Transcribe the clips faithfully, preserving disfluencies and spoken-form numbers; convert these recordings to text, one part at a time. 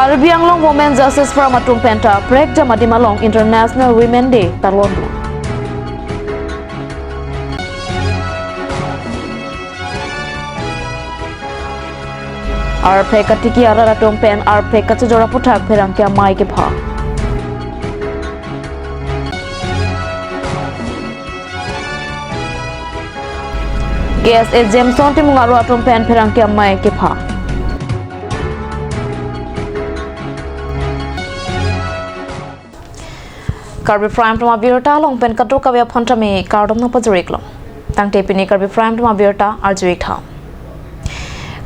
Karbi Anglong Women Justice Forum atum penta prekjam adim along International Women Day talondun. Arprek katiki arat atum pen arprek kachejor aputhak pherangke amei kepha. K S A Jameson Timung aro atum pen pherangke amei kepha. Karbi Prime Time abirta along pen kadokave aphan tame kardom nangpajir-iklo. Tangte pini Karbi Prime Time abirta arju-ik tha.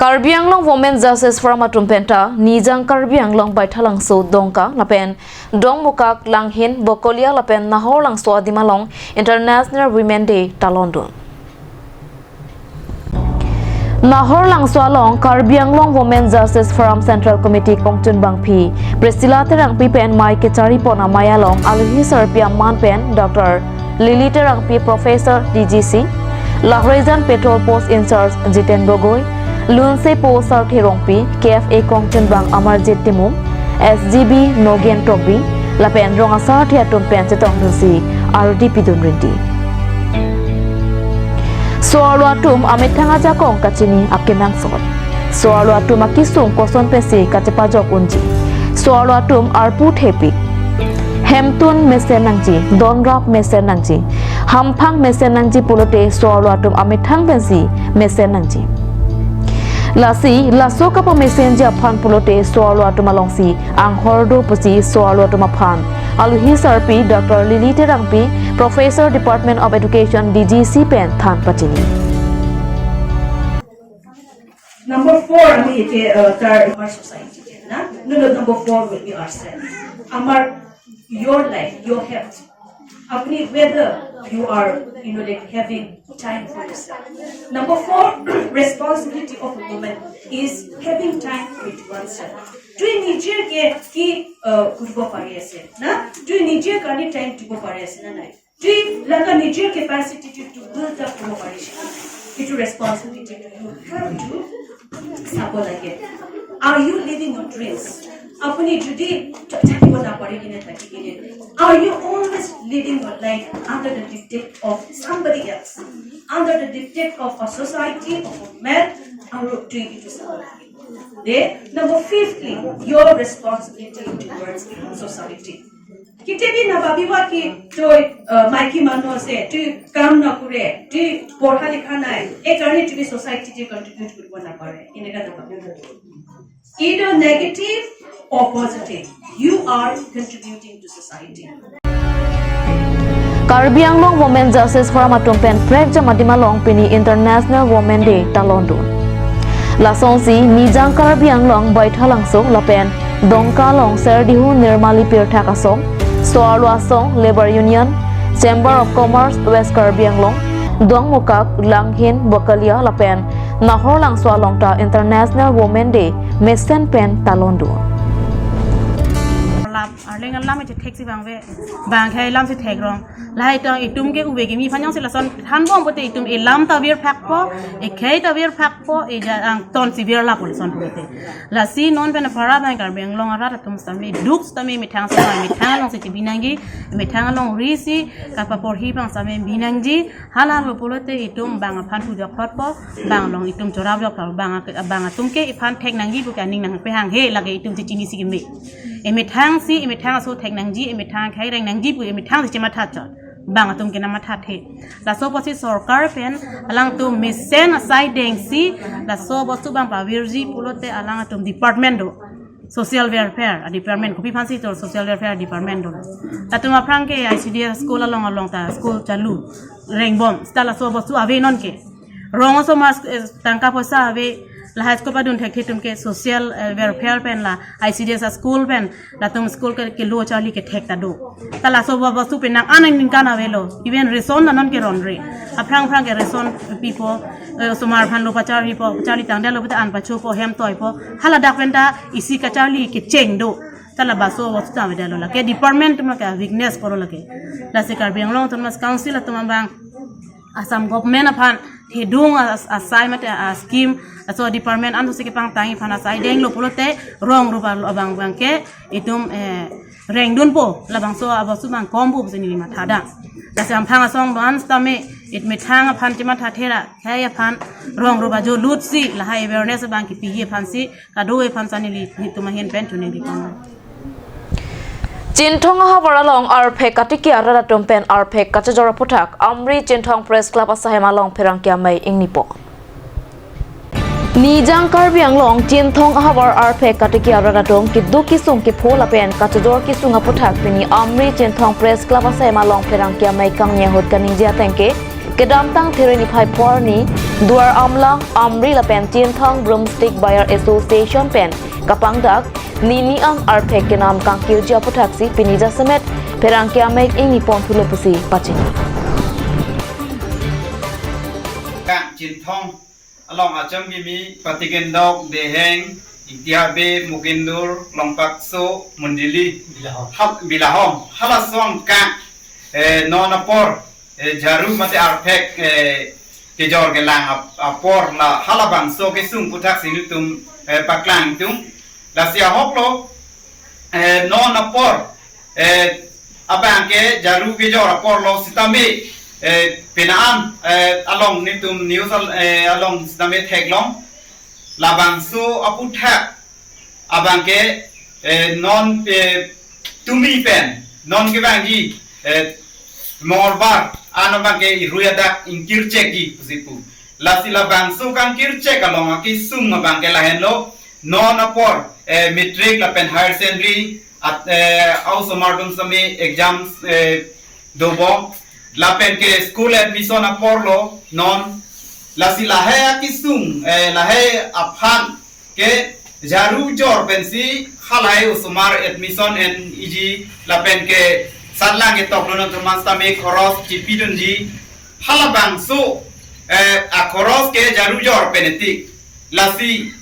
Karbi Anglong Women Justice Forum atum penta Nijang Karbi Anglong Baithalangso, Dongka lapen Dongmukak, Langhin, Bokolia lapen Nahorlangso adim along International Women Day talondun. Nahorlangso along Karbi Anglong Women Justice Forum Central Committee kongchunbangpi Priscilla Terangpi pen mei kecharipon amei along alohi sarpi aman pen Doctor Lily Terangpi, Professor, D G C, Lahorijan Patrol Post in-charge Jiten Gogoi, Lunsepo Sarthe Rongpi, K F A kongchunbang Amarjit Timung, S G B Nogen Tokbi lapen rong asarthe atum pen chetongdunsi ardi pidun rindi. So-arlo atum amethang ajakong kachini akenangsot. So-arlo atum akesung koson pensi kachepajok unji. So-arlo atum arpu thepik. Hemtun mesen nangji, donrap mesen nangji, hamphang mesen nangji pulote so-arlo atum amethang pensi mesen nangji. Lasi laso kapamesenji aphan pulote so-arlo atum alongsi anghor do pusi so-arlo atum aphan alohi sarpi Doctor Lily Terangpi, Professor, Department of Education, D G C pen than pachini. Number four, আমি একে আহ, তার আমার সোসাইটি না no no number four will be ourselves. আমার your life, your health. আপনি whether you are you know like having time for yourself. Number four, responsibility of a woman is having time with oneself. তুই নিজেকে কি আহ, কৰিব পাৰি আছে না? তুই নিজে কাৰণে টাইম দিব পাৰি আছে না নাই? তুই লগা নিজৰ কেপাচিটিটো টু বিল্ড আপ কৰিব পাৰিছ। এইটো ৰেছপনচিবিলিটি ইউ হেভ টু চাব লাগে। Are you living your dreams? আপুনি যদি থ- থাকিব নাপাৰি কিনে থাকি কিনে, are you always living your life under the dictate of somebody else, under the dictate of a society, of a man? আৰু তুই এইটো চাব লাগে। দে নাম্বাৰ ফিফথলি, your responsibility towards society. কেতিয়াবা নাভাবিবা কি তই আহ, মাইকী মানুহ আছে, তুই কাম নকৰে, তুই পঢ়া লিখা নাই, এইকাৰণে তুমি ছ'চাইটিত কণ্ট্ৰিবিউট কৰিব নাপাৰে, এনেকা নাভাবিবা। Either negative or positive, you are contributing to society. Karbi Anglong Women Justice Forum atum pen prekjam adim along pini International Women Day talondun. Lasonsi Nijang Karbi Anglong Baithalangso lapen Dongka along Serdihu Nirmali Pirthak Asong, So-arlo Asong, Labour Union, Chamber of Commerce West Karbi Anglong, Dongmukak, Langhin, Bokolia lapen Nahorlangso along ta International Women Day mesen pen talondun. Lap arleng alam echethek si bang ve, bang khei lam si thekrong. Lahai tong itum ke ove kimi aphan jongsi lason thanbom pote itum elam ta virphakpo, ekhei ta virphakpo, eja angton si virlappo lason pote. Lasi non pen apara bang Karbi Anglong arat atum sitame duk sitame methang sitame methang alongsi chebi nangji, methang alongri si kapaporhi bang sitame bi nangji. Hala lo pulote itum bang aphan pujok thotpo, bang along itum chorap jok thot, bang ak- bang atum ke iphan thek nangji pu ke aning nangpehang he lake itum chechinisi keme. Emethang si emethang aso thek nangji, emethang khei reng nangji pu emethang si chematha chot. Bang atum ke namatha the. Laso apotsi sorkar pen alangtum mesen asai dengsi laso bostu bang pavirji pulote alangtum department do. Social welfare a department, kopi aphansi to social welfare department do. Latum aphrang ke I C D S school along along ta school chalu rengbom. Seta laso bostu ave non ke. Rong osomar eh, tangka poisa ave, lahai school padun thekthe atum ke social eh, welfare pen la I C D S school pen latum school ke, kelo charli kethek ta do. Ta laso bostu pen nang anang ningkan avelo. Even ration la non ke ronre. Aphrang aphrang ke ration pipo, eh, osomar aphan lo pacharlipo, charli tangdetlo pute an pachopo, hem toipo. Hala dak pen ta isi kacharli kecheng do. Ta la baso bostu ta avedetlo, lake department atum ke weakness pulo lake. Lasi Karbi Anglong Autonomous Council atum abang Assam government aphan Hidung as-, asai mate a-scheme, laso department an pusi kepangtang iphan asai denglo pulote rong ruba lo abang abangke itum, eh, rengdunpo, labangso abangso abang kompo pusi neli mathadang. Lasi amphang asong do-an sitame it methang aphan chematha thera, khei aphan rong ruba jo lutsi lahai awareness abang kipiji aphansi kado aphan sa neli itum ahin pen choningri pon. Chinthong ahavar along arphek katiki arat atum pen arphek kachojor aputhak Amri Chinthong Press Club asaihem along pherangke amei ingnipo. Nijang Karbi Anglong Chinthong ahavar arphek katiki arat atum keduk kesung kepho lapen kachojor kesung aputhak pini Amri Chinthong Press Club asaihem along pherangke amei kangni ahut kaningje atengke kedamtang There niphai porni Duar Amla, Amri lapen Chinthong Broomstick Buyer Association pen kapangdak nini an arphek kenam kangkirji aputhaksi pini jasemet pherangke amei ingni ponthulo pusi pachini. Kang Chinthong along acham kimi Patikendok, Deheng, Ingtihabe, Mukindur, Longpakso, Mundili, Bilahong. Hal-, Bilahong. Hala asong kang, eh, non apor, eh, jaru mate arphek, eh, kejor kelang ap-, apor la halabangso kesung aputhak si nelitum, eh, paklangdun. Lasi ahok lo, eh, non apor, eh, abangke jaru kejor apor lo sitame, eh, penang, eh, along nelitum news al-, eh, along sitame theklong. Labangso aputhak abangke, eh, non, eh, tumi pen, non kevangji, eh, Mongolbar an abangke irui adak ingkirchekji pusi pu. Lasi labangso kangkirchek along akesung abangke lahenlo, non apor, eh, matric lapen higher secondary at, eh, a-osomar atum sitame exams, eh, dobom, lapen ke school admission apor lo non, lasi lahai akesung, eh, lahai aphan ke jaru jor pensi halahai osomar admission en-iji lapen ke satlang ketok dun atum an sitame khoros chipidunji, halabangso, eh, akhoros ke jaru jor pen etik. Lasi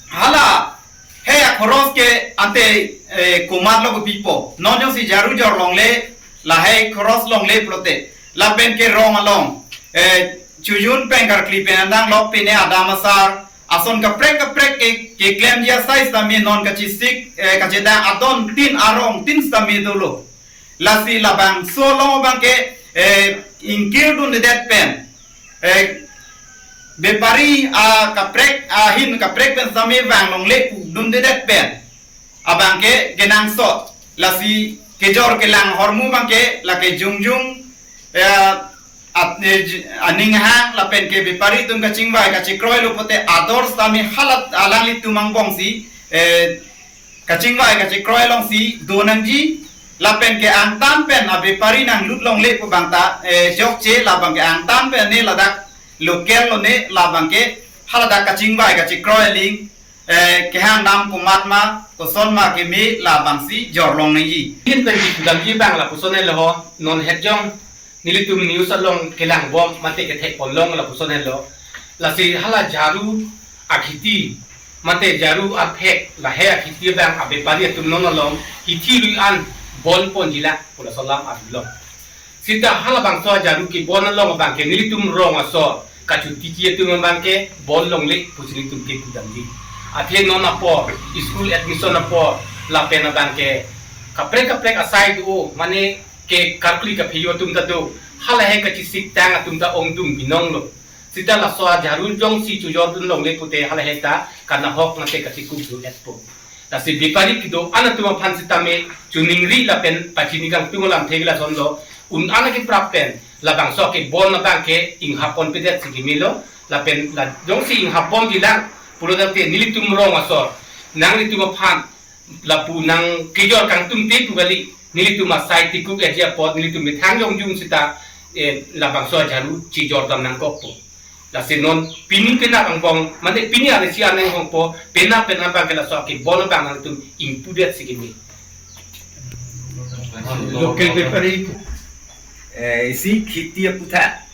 halahai akhoros ke ante, eh, komatlo kepipo. Non jongsi jaru jor longle, lahai khoros longle pulote. Lapen ke rong along, eh, chojun pen karkli pen andang lok pine adam asar, ason kaprek kaprek ke, keklemji asai sitame non kachesik, eh, kachedang adon tin arong tin sitame dolo. Lasi labangso along abangke, eh, ingkirdundedet pen, eh, bepari, ah, kaprek, ah, ahin kaprek pen sitame vang longle pudundedet pen abangke kenangsot. Lasi kejor kelang ahormu abangke lake jongjong, eh, at-, eh, j-, aning hang lapen ke bepari atum kachingvai kachikroi lo pulote ador sitame hala alanglitum angbongsi, eh, kachingvai kachikroi alongsi donangji, lapen ke angtan pen abepari nanglut longle pu abang ta, eh, jokche, labangke angtan pen ne ladak local lo ne, labangke haladak kachingvai kachikroi aling, eh, kehang dam komat ma, koson ma keme labangsi jor longnangji. Ahin pen kipudamji abang lapuson helo, non hetjong nelitum news along kelangbom mate kethek ponlong lapuson helo. Lasi hala jaru akhiti mate jaru arphek lahai akhiti abang abepari atum non along hithi rui an bon ponjilak pu laso alam arjulong. Sita halabangso jaru kebon along abangke nelitum rong asor kachotiki atum abangke bon longle pusi nelitum kepudamji. Athe non apor, school admission apor, lapen abangke kaprek kaprek asai do, mane ke karkli kaphejo atum ta do, halahai kachesik tang atum ta ongdung binong lo. Sita laso ajaru jongsi chojordun longle pute halahai ta kanahok mate kachekup do-etpo. Lasi bepari kedo-an atum aphan sitame choningri lapen pachini kangtung alam thek lason lo, un-an akeprap pen labangso kebon abangke inghap ponpedet si keme lo, lapen la jongsi inghap ponjilang pulo tangte nelitum rong asor nanglitum aphan lapu nangkejor kangtungte pu kali, nelitum asai tekuk-etji apot nelitum methang jongjong sita, eh, labangso ajaru chejordam nangkokpo. Lasi non pini penap angbong, mane pini arisi an angbongpo, penap penap abangke laso kebon abang nangtum ingpudet si keme. Local bepari. Eh, isi khiti aputhak.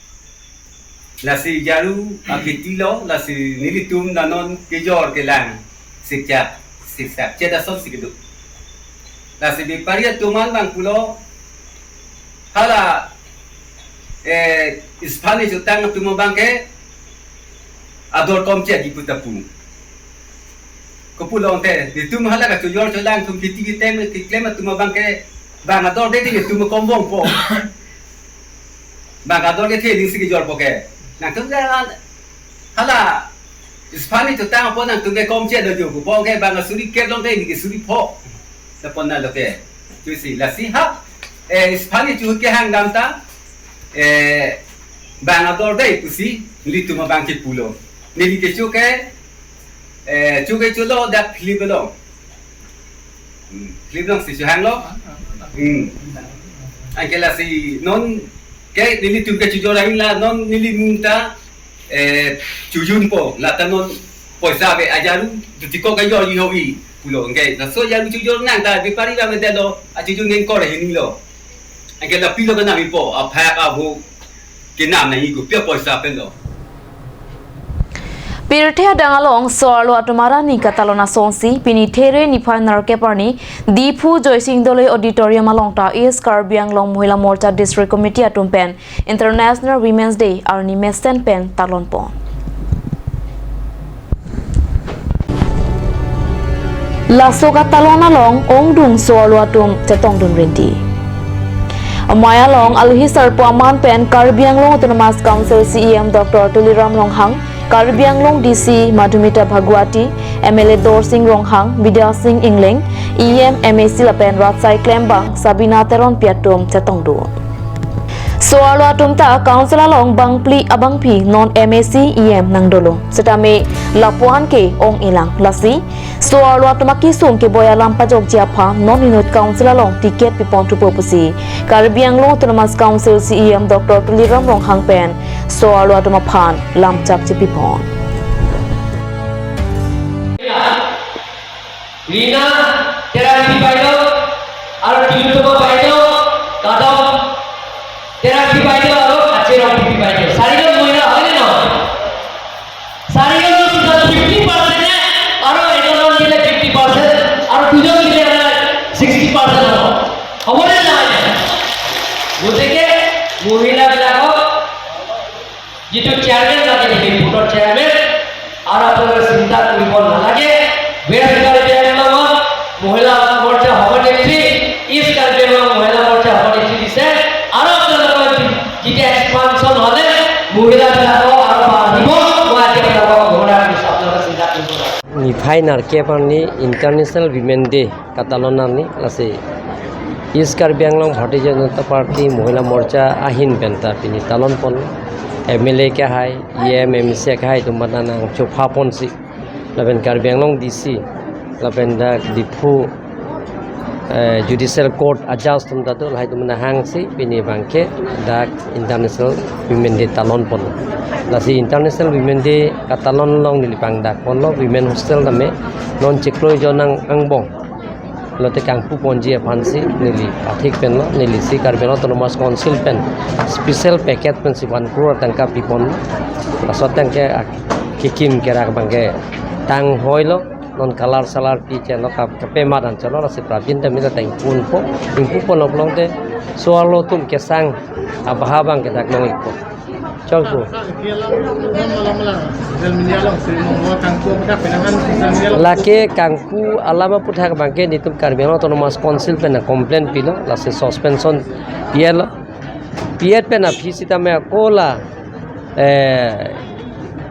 Lasi jaru akhiti lo, lasi nelitum la non kejor kelang sikchak, sikchak chet asonsi kedo. Lasi bepari atum an abang pulo, hala, eh, ispani jutang atum abangke, ador komche agi pu ta pu. Kopi pulote, netum hala kachojor cholang atum kiti kitem keklem atum abang ke bang ador de, netum kombong po. Bang ador ke the ning si kejor po ke. Nangtum ke an-, hala Spanish chotang po, nangtum ke komche do jo po ke, bang asuri ke long ke ni ke suri po. Lapu na lo ke. Choisi lasi ha, eh, Spanish chu kehang dam ta, eh, bang ador de pusi nelitum abang kepulo. Neli kecho ke, eh, cho ke cholo dak Philip along. Hmm, Philip along si chohanglo. Hmm. Anke lasi non ke nelitum kechojor ahin la non neli mung ta, eh, chojun po, la ta non poisa ave, ajaru duti ko kayo yo i pulo. Anke laso ajaru chojor nang ta bepari ba medelo, achojun neng kor hini lo. Anke la pilo kanami po, aphak abu kenam nangji ko, pia poisa pen lo. Pirthe adang along so-arlo atum arni katalon asonsi pini There niphai nerkep arni Diphu Joysing Doloi Auditorium along ta East Karbi Anglong Mohila Morcha District Committee atum pen International Women's Day arni mesen pen talon pon. Laso katalon along ongdung so-arlo atum chetongdun rinti. Amei along alohi sarpo aman pen Karbi Anglong Autonomous Council C E M Doctor Tuliram Ronghang, Karbi Anglong D C Madhumita Bhagwati, M L A Dorsing Ronghang, Bidya Sing Engleng, E M, M A C lapen rat asai klembang Sabina Teronpi atum chetongdun. So-arlo atum ta council along bangphli abangpi non M A C E M nang dolo. Setame lapuan ke ong-elang. Lasi so-arlo atum akesung keboi alam pajokji aphan non inut council along ticket pipon thupo pusi Karbi Anglong Autonomous Council C E M Doctor Tuliram Ronghang pen so-arlo atum aphan lamchak chepipon. Rina Terangpi Baideo, aro Tilottama Baideo, kadom Terangpi Baideo, aro Kache Rongpipi Baideo. Sarijon mohila, hoy ne noy? Sarijon sudah fifty percent ne, aro ekjon dile fifty percent, aro dujon dile sixty percent hobo. Hobo ne noy? Gotike mohila bilakok, jitu chairman lage, Diphu board chairman, aro apnalok chinta koribo nalage, West Karbi Anglong Mohila Morcha Howraghat District, East Karbi Anglong Mohila Morcha Howraghat District dise, aro apnalok jiti expansion hole, mohila bilakok aro banghibo, wajib bilakok mohila apnalok chinta koribo. Niphai nerkep arni International Women Day katalon arni, lasi East Karbi Anglong Bharatiya Janata Party Mohila Morcha ahin pen ta pini talon pon, M L A kehai, E M, M A C kehai atum aphan nangchopha ponsi, lapen Karbi Anglong D C, lapen dak Diphu, eh, Judicial Court a judge atum ta do, lahai atum nahangsi pini abangke dak International Women Day talon pon. Lasi International Women Day katalon along neli pangdak ponlo, Women Hostel tame non chiklo jon nang angbong lote kangpu ponji aphansi neli athik penlo, neli si Karbi Anglong Autonomous Council pen special package pensi one crore tangka pipon. Laso tangka kekim kerak abangke tang hoilo, non kalar salar pi chenlo, kap kapemat an chalo, lasi prabin tame ta tang pun po, ingpu ponlo pulote so-arlo atum kesang abahar abangke dak long-ikpo. Chokpo. Lake kangpu alam aphuthak abangke nelitum Karbi Anglong Autonomous Council pen complaint pilo, lasi suspension pietlo. Piet pen aphi sitame ako la, eh,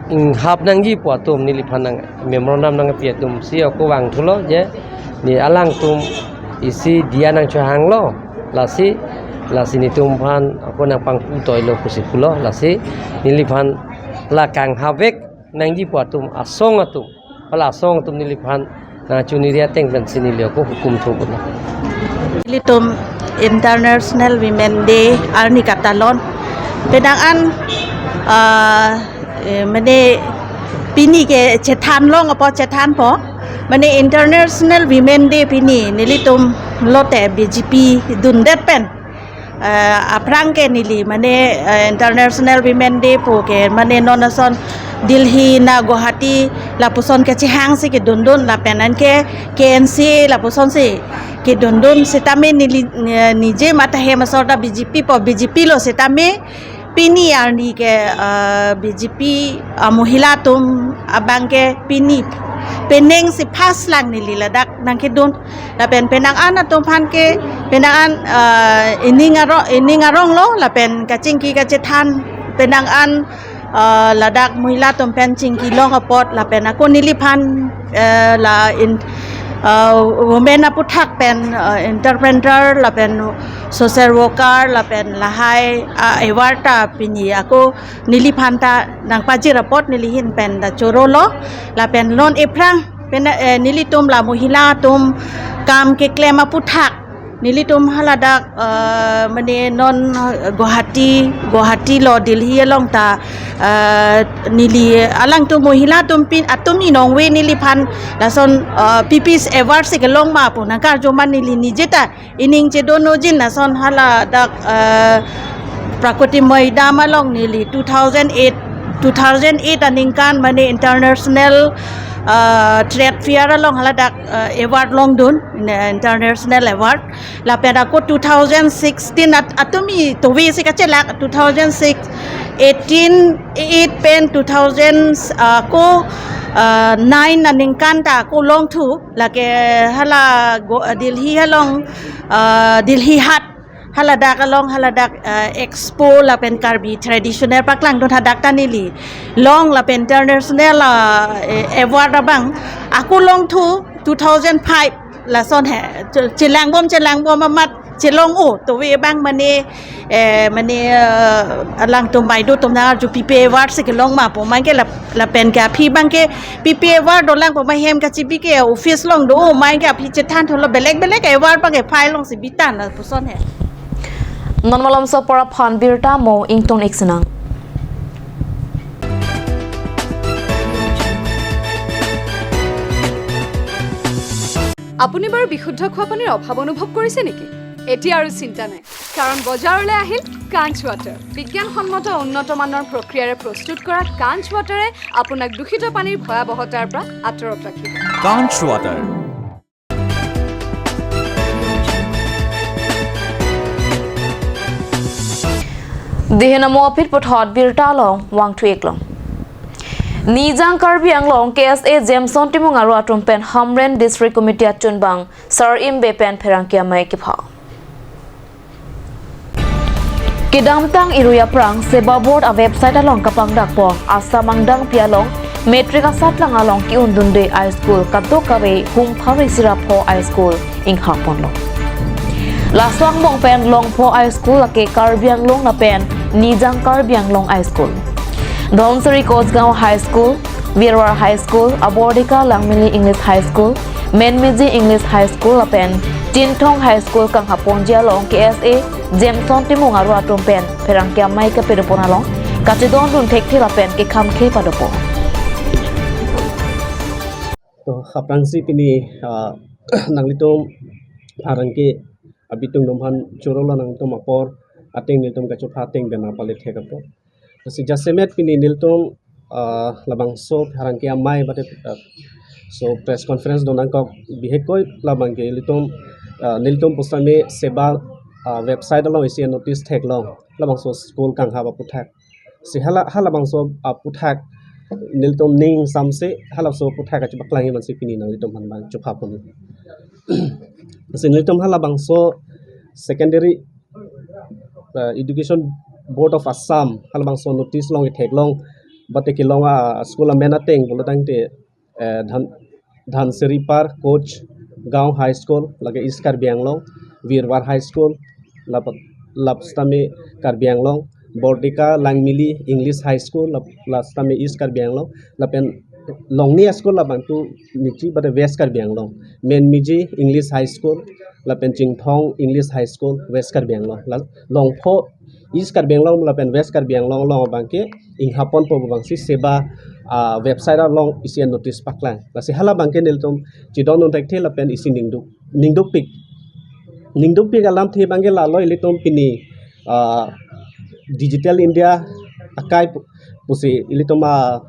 inghap nangji pu atum neliphan nang memorandum nangpi atum si ako vangthulo je ne alangtum isi diya nangchohanglo, lasi, lasi netum aphan ako nangpangpu toilo pusi pulo, lasi neliphan la kanghap vek nangji pu atum asong atum, hala asong atum neliphan nangchuniri ateng pensi neli ako hukum thu pulo. Nelitum International Women Day arni katalon. Penang an, ah, eh, mane pini ke chethan long apo chethan po. Mane International Women Day pini nelitum lote B J P dundet pen, eh, aphrang ke neli mane, eh, International Women Day pu ke mane non ason Delhi na Guwahati lapuson kechehangsi kedundun lapen anke K N C A lapusonsi kedundun sitame neli, eh, nije mate hem asor ta B J P po, B J P lo sitame Pini arni ke, eh, B J P, eh, mohila atum abang ke pini penang si first lang neli ladak nangkedun. Lapen penang an atum aphan ke penang an, eh, ining aro, ining arong lo, lapen kachingki kachethan penang an, eh, ladak mohila atum pen chingki long apot, lapen ako neliphan, eh, la in, eh, women aputhak pen, eh, entrepreneur, lapen social worker, lapen lahai, eh, award ta pini ako neliphan ta nangpajir apot neli ahin pen ta choro lo, lapen non ephrang pen, eh, nelitum la mohila atum kam keklem aputhak nelitum haladak, eh, mane non, eh, Guwahati, Guwahati lo Delhi along ta, eh, neli alangtum mohila atum pin atum inong ve neliphan lason, eh, People's Award si kelong ma pu nangkarju ma neli nije ta ining chedon ojin lason haladak, eh, Prakriti Moidam along neli two thousand eight, two thousand eight aningkan mane international, eh, trade fair along haladak, eh, award longdun, ne-, international award. Lapen ako two thousand sixteen at-, atum i tove si kachelak, two thousand six, eighteen, eight pen two thousand, eh, ako, eh, nine aningkan ta ako longthu. Lake hala go, Delhi along, ah, Delhi Hat, haladak along, haladak, ah, expo lapen Karbi traditional paklangdun hadak ta neli long lapen international, ah, eh, award abang ako longthu two thousand five lason he, che-, chelangbom chelangbom amat chelong o, tove abang mane, eh, mane, eh, alangtum baideo atum nangkarju People's Award si kelong ma pu, mane ke lap-, lapen ke aphi abang ke People's Award dolang pu ma hem kachibi ke office along do, mane ke aphi chethan thulo, belek belek award abang ke file along si bitan lapuson he. Non malomso apor aphan birta mo ingtun iksinang. আপুনি বাৰু বিশুদ্ধ খোৱা পানীৰ অভাৱ অনুভৱ কৰিছে নেকি? এতিয়া আৰু চিন্তা নাই, কাৰণ বজাৰলৈ আহিল কাঞ্চ ৱাটাৰ। বিজ্ঞানসন্মত উন্নত মানৰ প্ৰক্ৰিয়াৰে প্ৰস্তুত কৰা কাঞ্চ ৱাটাৰে আপোনাক দূষিত পানীৰ ভয়াৱহতাৰ পৰা আঁতৰত ৰাখিব। Kanch Water. Dihena mo aphi puthot birta along vangthu-ik long. Nijang Karbi Anglong K S A Jameson Timung aro atum pen Hamren District Committee achunbang Sar Imbe pen pherangke amei kepha. Kedamtang irui aphrang Seba Board a-website along kapangdakpon Assam angdengpi along matric asatlang along ke-undunde high school kadokave Hungphar isi ra pho high school inghaponlo. Laso angbong pen Longpho High School lake Karbi Anglong lapen Nijang Karbi Anglong High School, Dhansiri Kosgaon High School, Virwar High School, Abordika Langmili English High School, Menmiji English High School lapen Chinthong High School kanghaponji along K S A Jameson Timung aro atum pen pherangke amei kapedopon along kachedondun thekthe lapen kekhamkhe padopon. To aphrangsi pini, ah, nanglitum pherangke abitung atum aphan choro lo, nangtum apor ateng nelitum kachopha ateng bena pale thek apot. Si jasemet pini nelitum, ah, labangso pherangke amei bate, ah, so press conference donangkok bihekkoi labang ke ilitum, ah, nelitum pusitame Seba, ah, website along isi notice theklong labangso school kanghap aputhak. Si hala, halabangso aputhak nelitum ning samse halabangso aputhak kachepaklangji aphansi pini nanglitum aphan bang chophapon. Si nelitum halabangso secondary, uh, Education Board of Assam halabangso notice along itheklong bate kelong a-school amen ateng pulotangte, eh, Dhan-, Dhansiri Par Kosgaon High School, lake East Karbi Anglong, Virwar High School, lap-, lapusitame Karbi Anglong, Abordika Langmili English High School, lap-, lapusitame East Karbi Anglong, lapen longni a-school labangtu niji bate West Karbi Anglong, Menmiji English High School, lapen Chinthong English High School, West Karbi Anglong, la Longpho East Karbi Anglong lapen West Karbi Anglong along abangke inghaponpo abangsi Seba, ah, website along isi notice paklang. Lasi halabangke nelitum chedondun thekthe lapen isi ningduk, ningdukpik. Ningdukpik alamthe abangke lalo ilitum pini, ah, Digital India akai pu-, pusi ilitum a,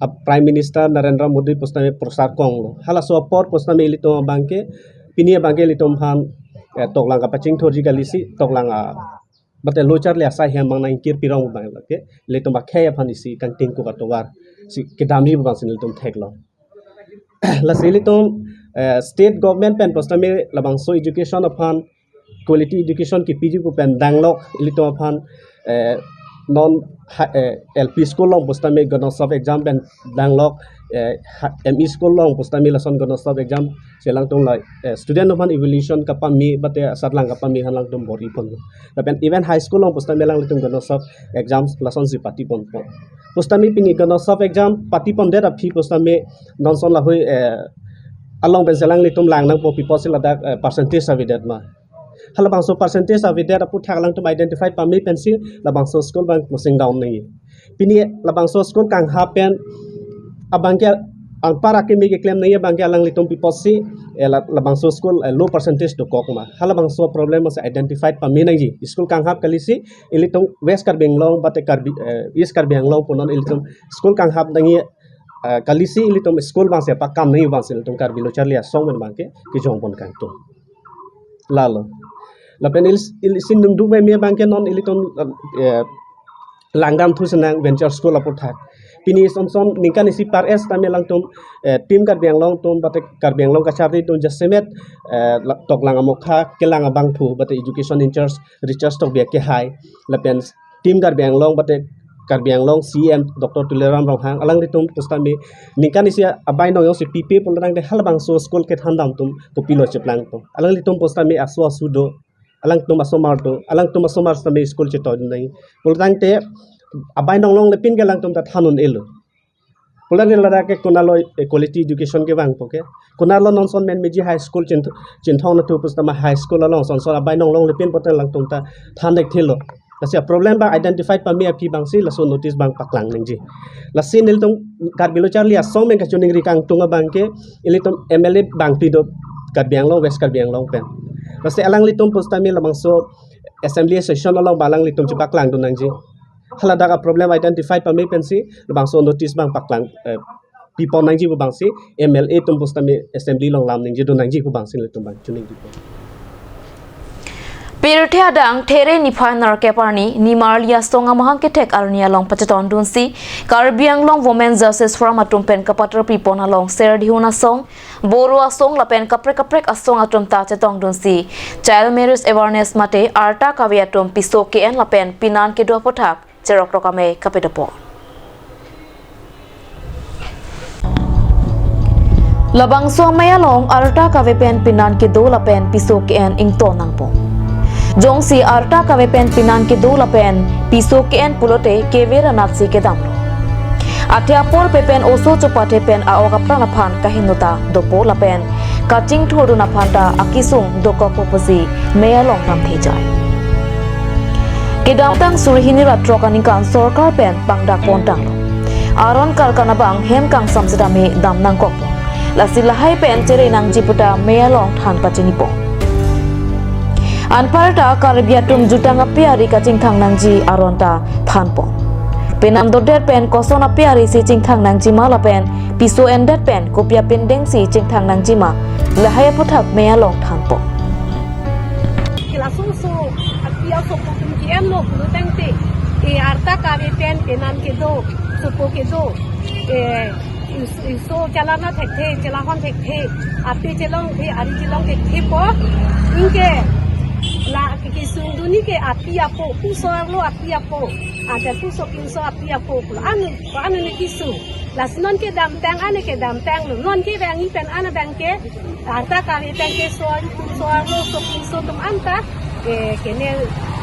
a Prime Minister Narendra Modi pusitame prochar konglo. Halaso apor pusitame ilitum abangke pini abangke ilitum aphan, eh, toklang kapachingthurji kalisi toklang a Mate lo charli asai hem abang nangkir pirong abang ke ilitum akhei aphan isi kangting ko katovar si kedamji abang si nelitum theklong. Lasi ilitum, eh, state government pen pusitame labangso education aphan quality education kipiji pu pen danglok ilitum aphan, eh, non ha-, eh, L P school along pusitame Ganotsav exam pen danglok, eh, ha-, M E school along pusitame lason Ganotsav exam si alangtum la, eh, student aphan evaluation kapame mate asatlang kapame aphan alangtum bor-i pon. Lapen even high school along pusitame alanglitum Ganotsav exam lason si pati pon pon. Pusitame pini Ganotsav exam pati pondet aphi pusitame non son lahei, eh, along pen si alanglitum lang nangpo pi apotsi ladak, eh, percentage avedet ma. Halabangso percentage avedet aputhak alangtum identify pame pensi labangso school abang closing down nangji. Pini labangso school kanghap pen abangke anpar akimi keklem nangji abangke alanglitum pi apotsi, eh, la-, labangso school, eh, low percentage dokok ma. Halabangso problem abang si identified pame nangji. School kanghap kalisi ilitum West Karbi Anglong mate Karbi, eh, East Karbi Anglong pu non ilitum school kanghap nangji, eh, kalisi ilitum school abang si pakam nangji abang si ilitum Karbi Lo Charli Asong pen abangke kejong pon kangtung. Lalo. Lapen il, il sin dungdung meme abangke non ilitum, eh, langdam thu senang venture school aputhak. Pini son son ningkan isi par es tame alangtum, eh, Team Karbi Anglong atum mate Karbi Anglong kacharli atum jasemet, eh, la-, toklang amokha kelang abangphu mate education in charge Richard Tokbi akehai lapen Team Karbi Anglong mate Karbi Anglong C E M Doctor Tuliram Ronghang alanglitum pusitame ningkan isi abai nongjong si pipe pulotangte halabangso school kethan dam atum kopilo cheplangpo. Alanglitum pusitame aso asu do, alangtum asomar do, alangtum asomar sitame school chetoi dun nangji. Pulotangte abai nonglongle pin ke alangtum ta than un-elo. Pulotangte ladak ke konatlo, eh, quality education kevangpo ke. Konatlo non son Menmeji High School Chint-, Chinthong nathu pusitame high school along son son abai nonglongle pin pote alangtum ta than dekthelo. Lasi aproblem abang identify pame aphi abang si laso notice abang paklang nangji. Lasi nelitum Karbi Lo Charli Asong pen kachiningri kangtung abangke ilitum M L A abang pi do Karbi Anglong, West Karbi Anglong pen. Lasi alanglitum pusitame labangso assembly session along abang alanglitum chepaklang dun nangji. Haladak aproblem identify pame pensi labangso notice abang paklang, eh, pi pon nangji pu abang si M L A atum pusitame assembly along lam ningje dun nangji pu abang si nelitum abang chiningri pon. Pirthe adang There niphai nerkep arni nimarli asong amahang kethek arni along pachetong dunsi Karbi Anglong Women Justice Forum atum pen kapatar pi pon along Serdihun Asong, Boro Asong lapen kaprek kaprek asong atum ta chetong dunsi child marriage awareness mate arta kave atum piso ke-en lapen pinan kedo aputhak cherok rok amei kapedopo. Labangso amei along arta kave pen pinan kedo lapen piso ke-en ington nangpo. Jongsi arta kave pen pinan kedo lapen piso ke-en pulote kever anatsi kedamlo. Athe apor pe pen oso chopathe pen a-ok apran aphan kahinota dopo lapen kachingthur dun aphan ta akesung dokokpo pusi mei along namthejai. Kedamtang suri hini ra throk aningkan sorkar pen pangdak pon tanglo. Aron karkan abang hem kangsam sitame dam nangkokpo. Lasi lahai pen chere nangji puta mei along than pachinipo. Anparta Karbi atum jutang ape ari kachingthang nangji aron ta thanpo. Penam dodet pen koson ape ari si chingthang nangjima lapen piso endet pen kopi apindeng si chingthang nangjima, lahai aputhak mei along thanpo. Kelaso so api aso atum ke-enlo pulotangte, e arta kave pen penam kedo, sopo kedo, e is-, iso chelana thekthe, chelahon thekthe, ape chelongthe, ari chelong thekthe po, anke la ke, kesung dunji ke api apo, puso arlo api apo, ante puso pinso api apo pulo. Anu, anu ne kesung. Lasi non kedamtang, ane kedamtanglo. Non kevangji pen an abangke arta kave pen keso, puso arlo, so pinso atum anta, eh, kene,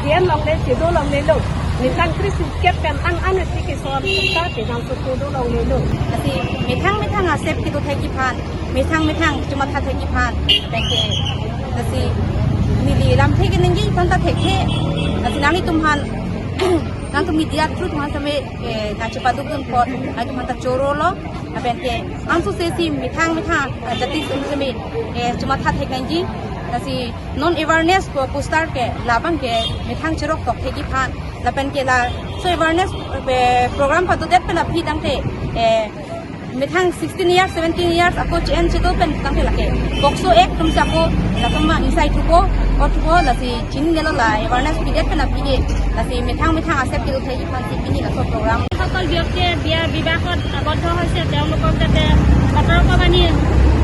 ke-en longle, kedo longlelo. Ningkan kre-sirkep pen an, an ati keso atum ta, penam sopo do longlelo. Lasi methang methang asep kedo thekji aphan, methang methang chomatha thekji aphan, abangke, lasi neli lamthe keningje ton ta thekthe. Lasi nanglitum aphan, nangtum media through atum aphan sitame, eh, nangchepaduk dun apot, nangtum aphan ta chorolo, abangke, anso sesi methang methang, eh, jati atum sitame, eh, chomatha thek nangji. Lasi non awareness po-, poster ke labang ke methang cherok tok thekji aphan. Lapen ke laso awareness, eh, program padodet pen aphi tangte, eh, Methang sixteen years, seventeen years ako che-en chedo pen tangte lake POCSO Act atum si ako latum ma insai thupo, o thupo, lasi chinine lo, la awareness pidet pen aphi ke, lasi methang methang asep kedo thai aphansi pini laso program. যিসকল ব্যক্তিয়ে বিয়া বিবাহত আবদ্ধ হৈছে, তেওঁলোকক যাতে সতৰ্কবাণী,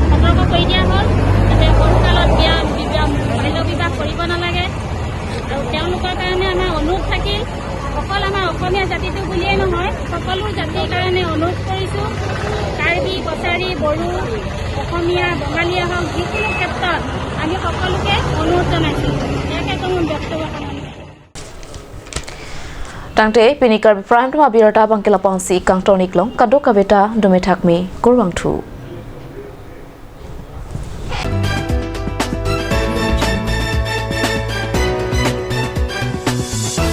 সতৰ্ক কৰি দিয়া হ'ল, যাতে সৰুকালত বিয়া, বিবাহ, বাল্য বিবাহ কৰিব নালাগে। আৰু তেওঁলোকৰ কাৰণে আমাৰ অনুৰোধ থাকিল, অকল আমাৰ অসমীয়া জাতিটো বুলিয়েই নহয়, সকলো জাতিৰ কাৰণে অনুৰোধ কৰিছোঁ, কাৰ্বি, কছাৰী, বড়ো, অসমীয়া, বঙালীয়ে হওক, যিকোনো ক্ষেত্ৰত আমি সকলোকে অনুৰোধ জনাইছোঁ। ইয়াকে কৈ মোৰ বক্তব্য সামৰণি মাৰিলোঁ। Tangte pini Karbi Prime Time abirta abangke lapu-ansi kangton-iklong, kadokave ta dome thakme, kurvangthu.